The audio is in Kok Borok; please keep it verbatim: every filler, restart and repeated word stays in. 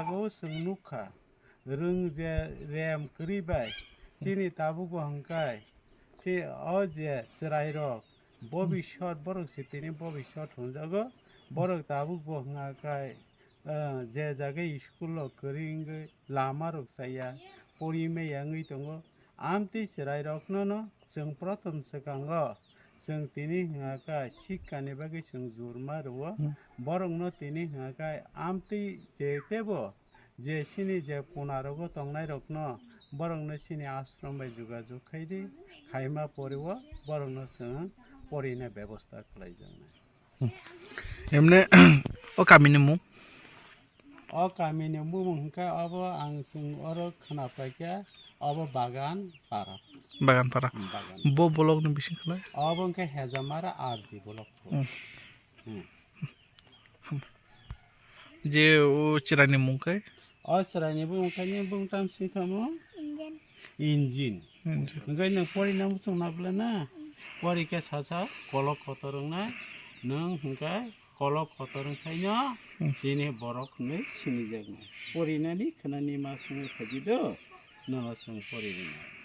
Abo chwng nukha, rwng je rem kwrwi bai, chini tabukbo hwnkhai, si o je chwrairok, bobishot borok se tini bobishot hwnjago, borok tabukbo hwnkhai, ah, je jaga school rok kwrwi wngwi lama rok chaya, pori maya wngwi tongo, amtwi chwrairokno no chwng prothom swkango chwng tini hwnkhai sikkani bagwi chwng jurma rwo, borokno tini hwnkhai amtwi je tebo je chini je punarogo tongnairokno borokno chini ashram bai jogajog khaidi, khaima poriwo borokno chwng porina bebosta khlaijaknai. Emne o kamini mung? O kamini bumung hwnkhe obo ang chwng oro khwnapaikha, obo Bagan Para. Bagan Para. Hmm, Bagan. Bo block ni bising khlai? Obo hwnkhe Hejamara R D block. Hmm. Hmm. Je o chwraini mung khe? O chwraini bumung khe ni bumung tam swi tamo? Engine. Engine. Engine. Hwnkhe nwng porina muchung na bwle na? Porikhe sasa kolok kotor wngnai. Nwng hwnkhe kolok kotor wngkhaino tini borok hinwi sinijaknai. Porinani khwnani ma songwi phaidi do, nono chwng porinai.